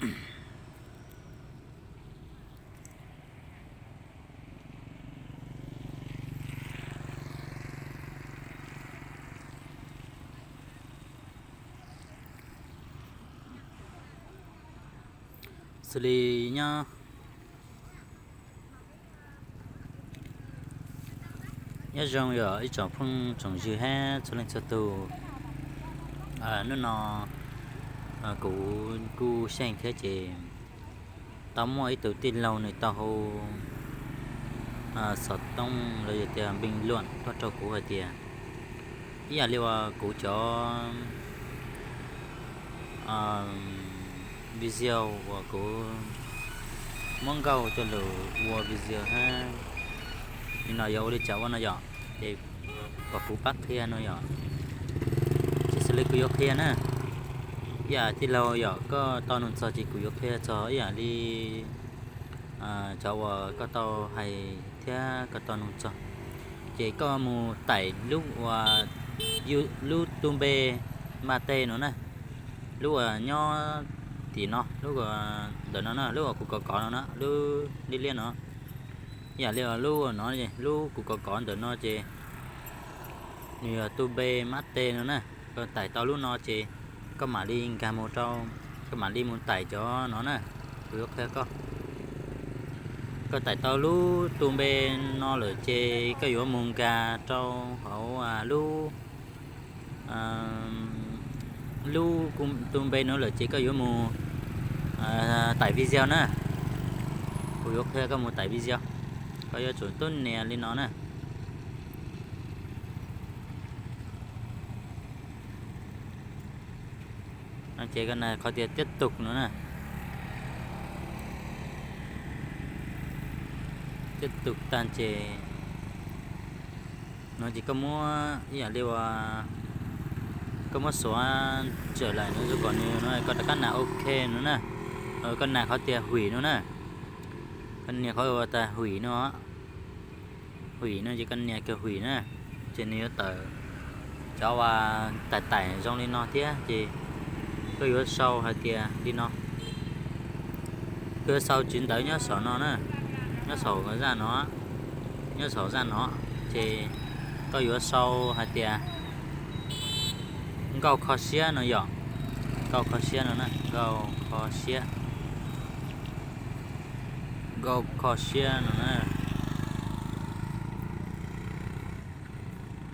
Xws li nyob Nyob zoo yog ib tsoom phooj tsoom ywg hab txhua leej txhua tug. Hnub no kuv kuj xyeej thiab ces tau muaj ib tug tij laug nws tau hu xov tooj los yog tias npeej luam tuaj rau kuv hais tias ib yam li uas kuv cov video uas kuv muab nkauj coj lug ua video hab li no yog ua li cas ua no yom, ces kom kuv pab qhia no yom. Ces xws li kuv yuav qhia na, ib yam tij laug yom, koj tau nug txog ces kuv yuav qhia txog ib yam li cov uas koj tau hais thiab koj tau nug txog. Ces koj mus taim lub uas lub tu npe ma te no na, lub uas nyob tim no, lub ntawm no na, lub uas kuv kov kov no na, lub liab liab no. Ib yam li lub no, lub kuv kov kov ntawm no ces nws yog tu npe ma te no na. Koj taim tau lub no ces koj mam li nkag mus rau, koj mam li mus taim cov no na. Kuv yuav qhia koj, koj taim tau lub tu npe no lawm ces koj yuav mus nkag rau hauv lub, lub tu npe no lawm ces koj yuav mus taim video na. Kuv yuav qhia koj mus taim video, koj yuav tsum tub nias li no na. No ces koj nias qhov tias tiếp tục no na. Tiếp tục tag ces no ces koj muab ib yam li uas koj muab xuav tsawm lawm no, kom nws no koj rov qab nias ok no na. Koj nias qhov tias hủy no na. Koj nias qhov uas tas hủy no, hủy no ces koj nias kiag hủy na, ces nws yuav tawm cov uas taim taim zoo li no thiab ces koj yuav sau hais tias li no. Koj yuav sau tsis ntawd nyob saum no na, nyob saum zaj no, nyob saum zaj no, ces koj yuav sau hais tias nkauj kho siab no yom. Nkauj kho siab no na, nkauj kho siab, nkauj kho siab no na.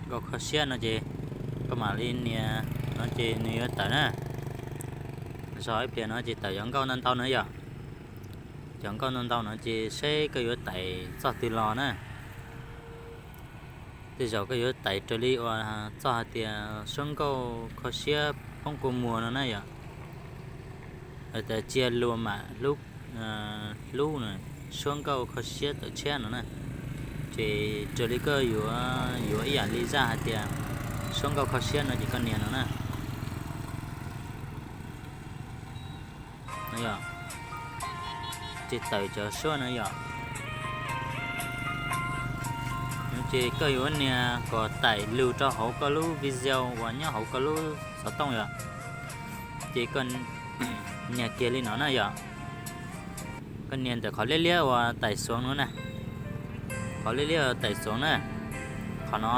Nkauj kho siab no ces koj mam li nias no ces nws yuav tawm na. Zog ib pliag no ces tawm cov nkauj ntau ntau no yom. Cov nkauj ntau ntau no ces seb koj yuav taim txoj twg los na. Tej zaum koj yuav taim raws li uas txoj hais tias suab nkauj kho siab poob kua muag no na yom. Hais tias cia luag mam hlub, hlub no, suab nkauj kho siab tawm tshiab no na. Ces raws li koj yuav, yuav ib yam li zaj hais tias suab nkauj kho siab no ces koj nias no na. Ces tawm cov suab no yom. Ces koj yuav nias kom taim lug rau hauv koj lub video uas nyob hauv koj lub xov tooj yom. Ces koj nias kiag li no na yom. Koj nias ntawm qhov liab liab uas taim xuv no na. Qhov liab liab uas taim xuv na. Qhov no,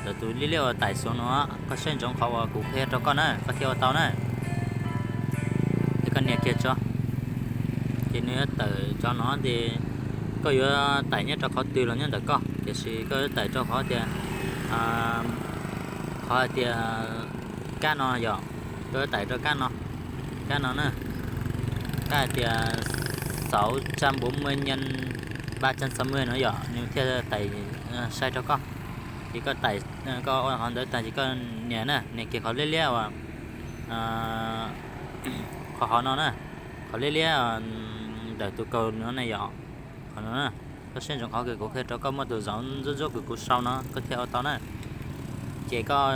ntawm tus liab liab uas taim xuv no, koj saib ntsoov qhov uas kuv qhia rau koj na, koj thiaj ua tau na. Ces koj nias kiag tso. Ces nws yuav tawm cov no ces koj yuav taim nyob rau qhov twg los nyob ntawm koj, tiam sis koj yuav taim rau qhov tias, qhov hais tias kab no yom, koj yuav taim rau kab no, kab no na, kab hais tias sáu trăm bốn mươi nhân ba trăm sáu mươi no yom, nws thiaj taim sai rau koj. Ces koj taim, koj ua qhov ntawd tag ces koj nias na, nias kiag qhov liab liab uas qhov hauv no na, qhov liab liab ntawm tus kaus no na yom, qhov no na. Koj saib ntsoov qhov kws kuv qhia rau koj, muaj tus zauv ntsuab ntsuab kws kuv sau no koj thiaj ua tau na. Ces koj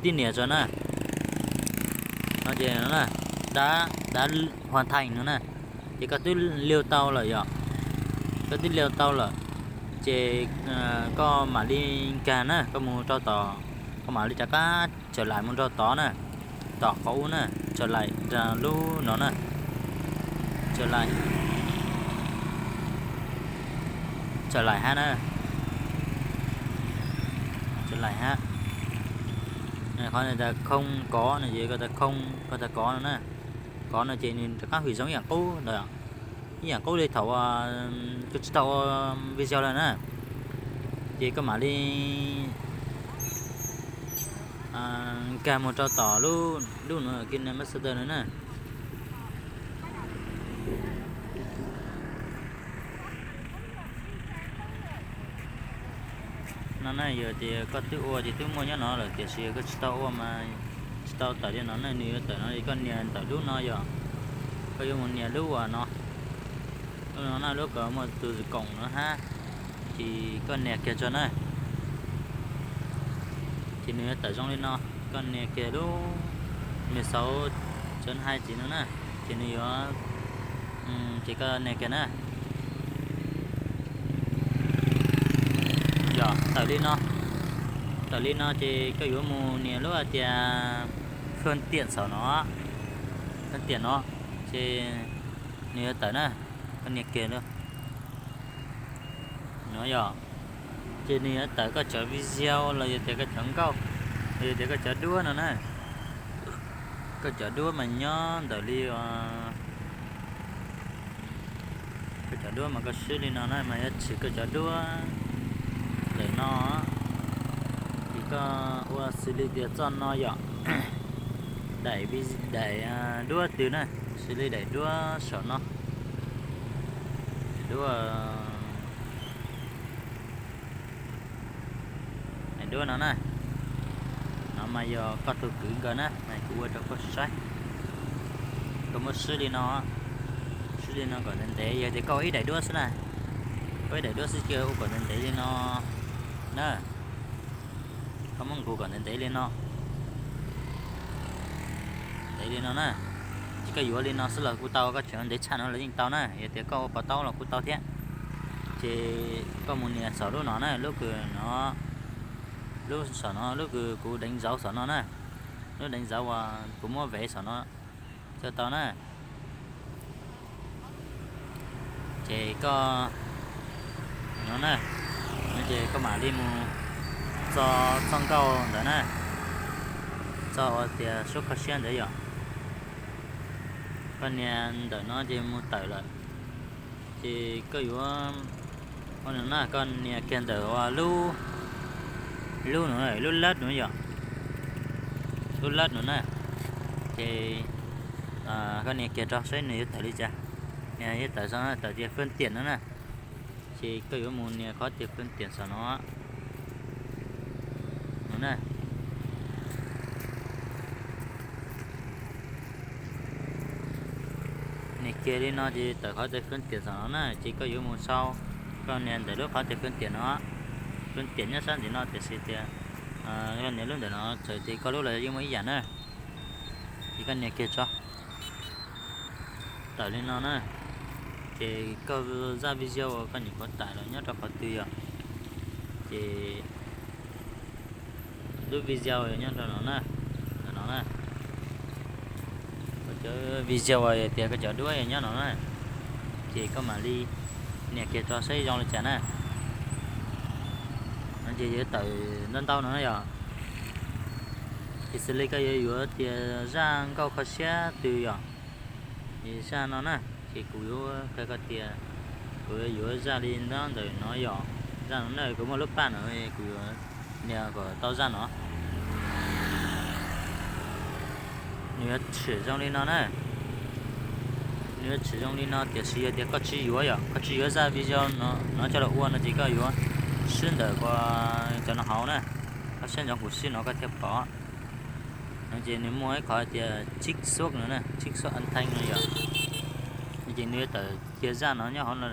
tib nias tso na. No ces no na, đã, đã hoàn thành no na. Ces koj twb liu tau lawm yom. Koj twb liu tau lawm, ces koj mam li nkag na, koj mus rau tom, koj mam li rov qab tawm lam mus rau tod na, tom qhov ub na. Tso laim rau lub no na. Tso laim, tso laim hab na. Tso laim hab. Qhov tas khoo kov no ces koj tas khoo, koj tas kov no na. Kov no ces nws rov qab hwm zoo ib yam qub ntawd, ib yam qub li thaum koj tsis tau ua video lawm na. Ces koj mam li nkag mus rau tom lub, lub no KineMaster no na. No na, yog tias koj twb ua ces twb muaj nyob no lawm, tiam sis koj tsis tau ua mas tsis tau tawm li no na, nws yuav tawm no, koj nias ntawm lub no yog, koj yuav mus nias lub uas no, lub no na, lub uas muaj tus koom no hab, ces koj nias kiag tso na. Ces nws yuav tawm zoo li no, koj nias kiag lub mười sáu chấm hai txiv no na, ces nws yuav, ces koj nias kiag na. Yog tawm li no, tawm li no ces koj yuav mus nias lub hais tias phương tiện saum no, phương tiện no, ces nws yuav tawm na, koj nias kiag no yog, ces nws yuav tawm koj cov video los yog tias koj cov nkauj, los yog tias koj cov duab no na. Koj cov duab mas nyob ntawm li, koj cov duab mas koj swb li no na mas yuav tshwm koj cov duab ntawm no, ces koj ua xws li tias txoj no yog daim, daim duab twg na, xws li daim duab saum no, daim duab, daim duab no na. No mas yog koj tug kwv nkawd na, mas kuv ua rau koj saib. Koj muab swb li no, swb li no kom ntev ntev, yog tias koj ua ib daim duab xwb na, koj ib daim duab xwb cia ua kom ntev ntev li no na. Koj muab nqus kom ntev ntev li no, ntev li no na. Ces koj yuav li no xwb los kuj tau, koj tseem ntev tshaj no los yeej tau na, yog tias koj ua pov taub los kuj tau thiab. Ces koj mus nias saum lub no na, lub kws no, lub saum no, lub kws kuv deev zauv saum no na, lub deev zauv uas kuv muab vev saum no, tau tau na. Ces koj, no na, ces koj mam li mus txo txoj nkauj ntawd na, txoj uas tias suab kho siab ntawd yom. Koj nias ntawm no ces mus tawm lawm. Ces koj yuav, no na, koj nias kiag ntawm uas lub, lub no, lub lab no yom, lub lab no na. Ces koj nias kiag rau saib nws yuav tawm li cas. Nias yuav tawm, tawm tias phương tiện no na. Ces koj yuav mus nias qhov tias phương tiện saum no, no na. Nias kiag li no ces tawm qhov tias phương tiện saum no na, ces koj yuav mus sau, koj nias ntawm lub qhov tias phương tiện no, phương tiện nyob sab ntawm no tiam sis tias koj nias lub ntawm no txawm tias koj lub los yeej muaj ib yam na. Ces koj nias kiag tso, tawm li no na. Ces koj zaj video uas koj nyuam qhuav tải los nyob rau qhov twg yom, ces lub video nyob rau no na, no na. Koj cov video uas tias koj cov duab nyob no na, ces koj mam li nias kiag tso saib zoo li cas na. No ces yuav tawm ntau ntau no na yom. Ces xws li koj yuav yuav tias zaj nkauj kho siab twg yom, es zaj no na, ces kuv yuav qhia koj tias kuv yuav yuav zaj li ntab ntawm no yom. Zaj no na kuv muaj lub paj no, kuv yuav nias kom tau zaj no. Nws yuav tshwm zoo li no na. Nws yuav tshwm zoo li no tiam sis yog tias koj tsis yuav yom, koj tsis yuav zaj video no coj los ua no ces koj yuav swb ntawm cov no hauv na. Koj saib ntsoov kuv swb no koj thiaj pom. No ces nws muaj ib qhov tias chích suốt no na, chích suốt âm thanh no yom. No ces nws yuav tawm kiag zaj no nyob hauv no.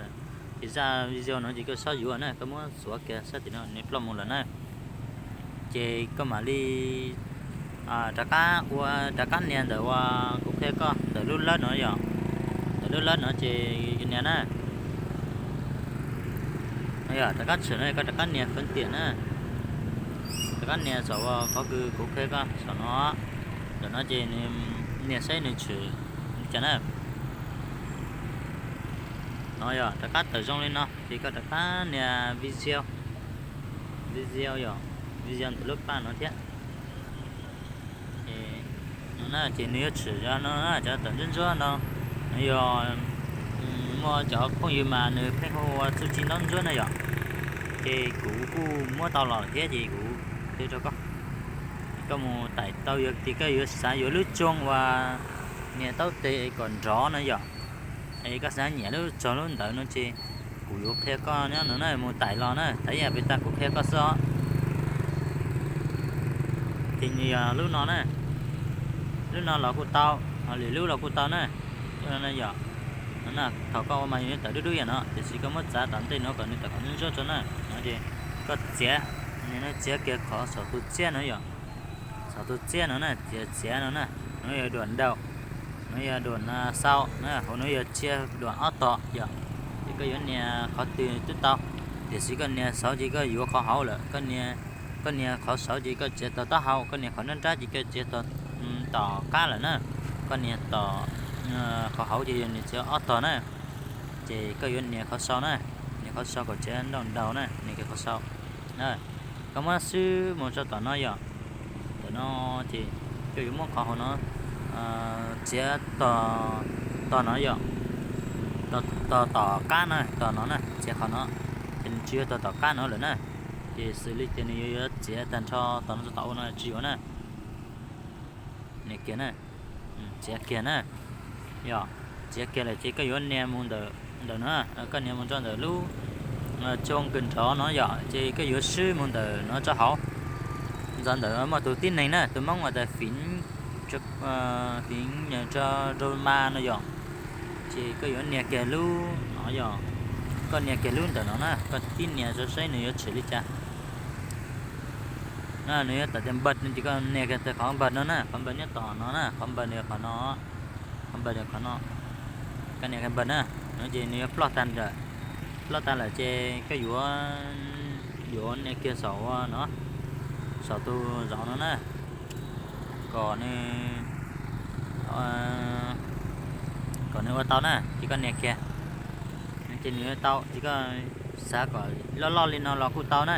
Ces zaj video no ces koj txhob yuav na, koj muab xuav kiag sab tim no nws ploj mus lawm na. Ces koj mam li rov qab ua, rov qab nias ntawm uas kuv qhia koj ntawm lub lab no yom. Ntawm lub lab no ces nias na. Yog rov qab tshwm no koj rov qab nias phương tiện na. Rov qab nias saum uas qhov kws kuv qhia koj saum no. Ntawm no ces nws Nias saib nws tshwm li cas na. No yog rov qab tawm zoo li no ces koj rov qab nias video, video yog, video ntawm lub paj no thiab. No na ces nws yuav tshwm no na, cov tawm ntsuab ntsuab no, nws yog muaj cov phooj ywg mas nws pheej hu ua txuj ci ntaub ntsuab na yom. Ces kuv kuj muab tau los thiab ces kuv qhia rau koj, koj mus taim tau yog tias koj yuav xav yuav lub tsoo uas nias taub tes kom nrov no yom, es koj xav nyiam lub tsoo lub ntawd no ces kuv yuav qhia koj nyob no na, mus taim los na, taim yam pem tas kuv qhia koj xwb os. Ces nws yog lub no na, lub no los kuj tau, ho lwm lub los kuj tau na. Yog, thaum koj ua mas yus tawm dub dub yam no, tiam sis koj muab txav tom ntej no kom nws tawm qhov ntsuab ntsuab tso na, no ces koj txiav, txiav kiag qhov saum tus txiab no yom, saum tus txiab no na, txiav txiav no na, no yog duam ntaus, no yog duam xau na, hauv no yog tsiaj duam ob tog yom. Ces koj yuav nias qhov twg twb tau, tiam sis koj nias saud ces koj yuav qhov hauv lawm, koj nias qhov saud ces koj txiav tog taub hau, koj nias qhov nrab nrab ces koj txiav tog tom qab lawm na. Koj nias tom qhov hauv ces yog nias txiav ob tog na. Ces koj yuav nias qhov sau na, nias qhov sau kom txiav ntaus ntaus na, nias kiag qhov sau. Koj muab swb mus tso tom no yom, tom no ces koj yuav muab qhov hauv no txiav tog no yom, tog tom qab na, tog no na, txiav qhov no, ces nws tsis yog tog tom qab no lawm na. Ces xws li tias nws yuav yuav txiav tag nrho tog no txog tom ub no tsis yuav na. Nias kiag na, txiav kiag na. Yog txiav kiag lawm ces koj yuav nias mus ntawm, ntawm no, koj nias mus rau ntawm lub tsoo kawg nrov no yom, ces koj yuav swb mus ntawm no rau hauv. Ntxov ntawm muaj tus tib neeg na, tus Hmoob uas tas fiv, fiv rau rau ma no yom. Ces koj yuav nias kiag lub no yom, koj nias kiag lub ntawm no na, koj tib nias rau saib nws yuav tshwm li cas. Nws yuav tawm tias npawg no ces koj nias kiag qhov npawg no na, qhov npawg nyob tom no na, qhov npawg nws qhov no, qhov npawg nws qhov no. Koj nias kiag npawg na, no ces nws yuav ploj tag lawm, ploj tag lawm ces koj yuav, yuav nias kiag saum no, saum tus zov no na, kom nws, kom nws ua tau na, ces koj nias kiag. Ces nws yuav tau, ces koj xav kom loj loj li no los kuj tau na,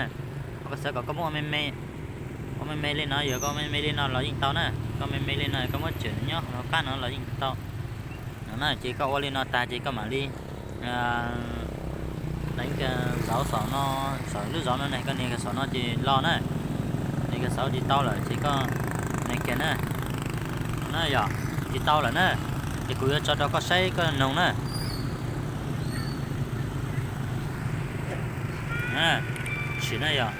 ho koj xav kom koj muab ua me me, ua me me li no, yog koj ua me me li no los yeej tau na, koj me me li no koj muab tseem nyob hauv qab no los yeej tau. No na ces koj ua li no tag ces koj mam li teev kiag zauv saum no, saum lub zov no ne, koj nias kiag saum no ces los na, nias kiag saud ces tau lawm ces koj nias kiag na. No na yog, ces tau lawm na, ces kuv yuav tso rau koj saib koj noog na. Tshwm na yog.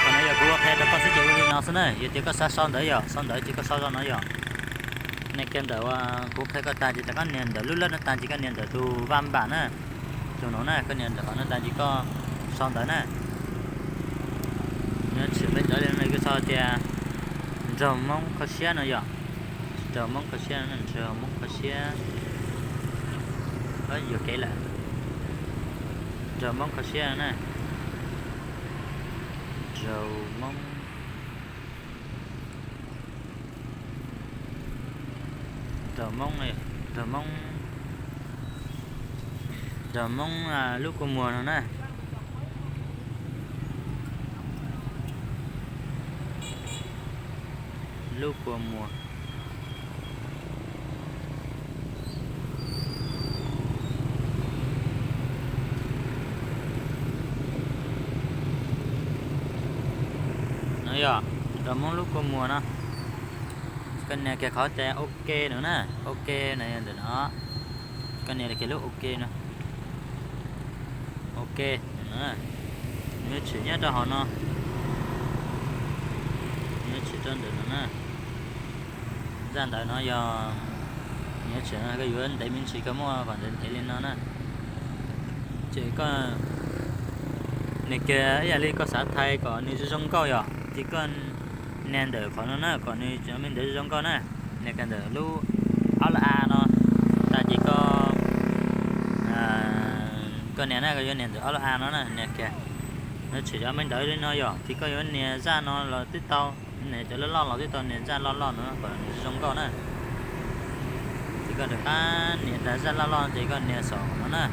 Qhov no yog kuv qhia rau koj xwb ces ua li no xwb na, yog tias koj xav sau ntawv yog sau ntawv ces koj sau zog no yog. Nias kiag ntawm uas kuv qhia koj tag ces rov qab nias ntawm lub lab no tag ces koj nias ntawm tus vaj npam na, tus no na, koj nias ntawm qhov no tag ces koj sau ntawv na. Nws tshwm peb ntawv li no koj sau tias nraug Hmoob kho siab no yog, nraug Hmoob kho siab, nraug Hmoob kho siab. Yuam kev lawm, nraug Hmoob kho siab na, nraug Hmoob, nraug Hmoob, nraug Hmoob, nraug Hmoob lub kua muag no na. Lub kua muag. No yog nraug Hmoob lub kua muag no. Koj nias kiag qhov tias ok no na, ok no yog ntawm no. Koj nias kiag lub ok no. Ok, nws yuav tshwm nyob rau hauv no, nws yuav tshwm rau ntawm no na. Zaj ntawv no yog nws yuav tshwm no, koj yuav ntev me ntsis koj muaj kom ntev ntev li no na. Ces koj nias kiag ib yam li koj xav thaij kom nws zoo zoo nkauj yom, ces koj Nias ntawm qhov no na, kom nws cov me ntawv zoo nkauj na. Nias kiag ntawm lub ob lub a no, tas ces koj, koj nias na, koj yuav nias ntawm ob lub a no na, nias kiag. Nws tshwm cov me ntawv li no yog ces koj yuav nias zaj no los twb tau, nias cov loj loj los twb tau, nias zaj loj loj no kom nws zoo nkauj na. Ces koj rov qab nias tas zaj loj loj ces koj nias saum no na.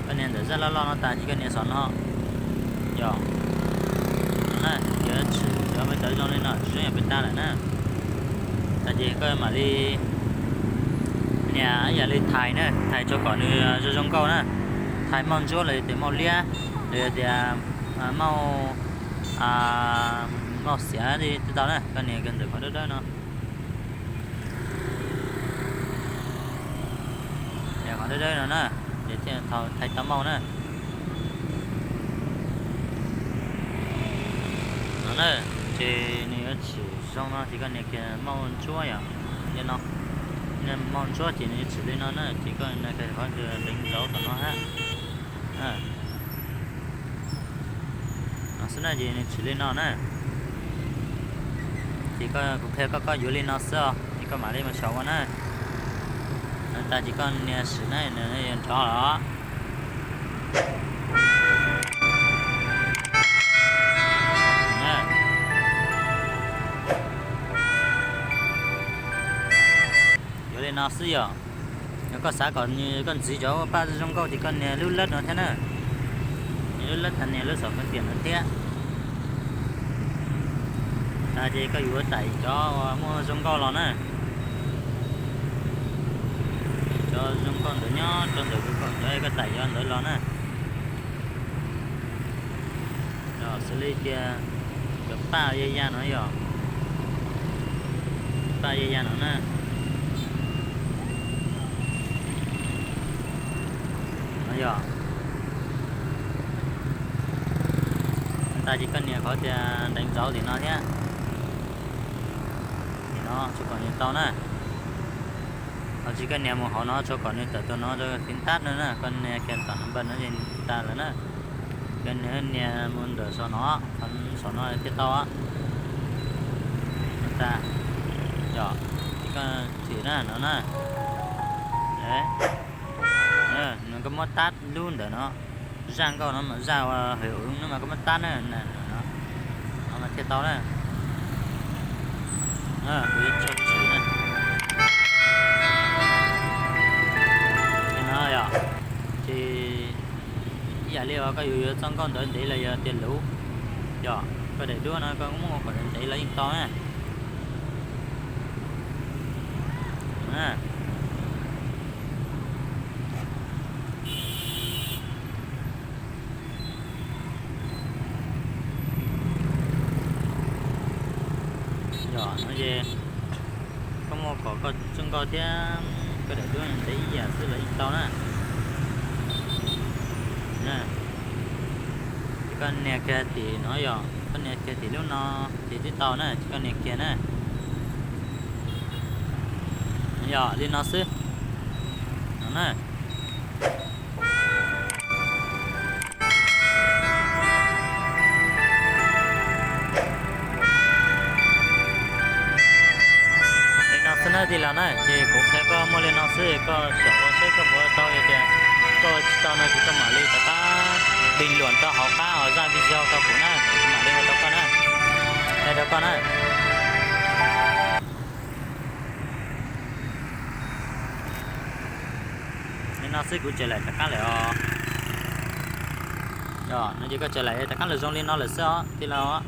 Koj nias ntawm zaj loj loj no tas ces koj nias saum no. Yog, no na, yuav tshwm cov me ntawv zoo li no, tsis zoo yam pem tas lawm na. Tas ces koj mam li nias ib yam li thais na, thais tso kom nws zoo zoo nkauj na. Thais mauj ntsuab los yog tias mauj liab, los yog tias mauj, mauj xiav li twb tau na, koj nias kiag ntawm qhov dawb dawb no. Qhov dawb dawb no na, ces thiaj thais tau mauj na. No na, ces nws yuav tshwm zoo no ces koj nias kiag mauj ntsuab yom, li no. Mauj ntsuab ces nws yuav tshwm li no na, ces koj nias kiag qhov deev nraud tom no hab. No xwb na, ces nws tshwm li no na. Ces kuv qhia koj, koj yuav li no xwb os, ces koj mam li mus xyaum ua na. No tas ces koj nias sim na, nws yuav nrov los. Yuav li no xwb yom. Yog koj xav kom nws, koj ntxiv cov paj zoo nkauj ces koj nias lub lab no thiab na. Nias lub lab tas nias lub xom koob tiam no thiab. Tas ces koj yuav taim cov uas muaj zoo nkauj los na. Cov zoo nkauj ntawd nyob rau ntawm koj, cov koj taim cov ntawd los na. Xws li tias cov paj ya ya no yog, paj ya ya no na. No yog, tas ces koj nias qhov tias deev nraud tim no thiab. Tim no tsuas kom nias tau na. Ho tsis koj nias mus hauv no tsuas kom nws tawm tuaj no rau tiv tab no na, koj nias kiag tom npawb no ces tas lawm na. Koj nias, nias mus ntawm saum no, saum no thiaj tau. Tas, yog, ces koj thim na no na. Nws koj muab tab lub ntawm no, zaj nkauj no mas zaj uas hwm no mas koj muab tab na, no mas thiaj tau na. Kuv yuav tso tshwm na. Li no yog, ces ib yam li uas koj yuav yuav txoj nkauj ntawd ntev los yog tias luv, yog koj daim duab no koj muab ua kom ntev los yeej tau na. Yog no ces koj muab kom koj txoj nkauj thiab koj daim duab ntev ib yam xwb los yeej tau na. Ces koj nias kiag tim no yog, koj nias kiag tim lub no ces twb tau na, ces koj nias kiag na. Yog li no xwb. No na. Li no xwb na tij laug na, ces kuv qhia koj muaj li no xwb, koj xyaum ua saib koj puas ua tau, yog tias koj ua tsis tau no ces koj mam li rov qab bình luận rau hauv qab zaj video rau kuv na, kuv mam li ua rau koj na, hais rau koj na. Li no xwb kuv tseem laim rov qab lawm os. Yog no ces koj tseem laim rov qab los zoo li no lawm xwb os tij laug.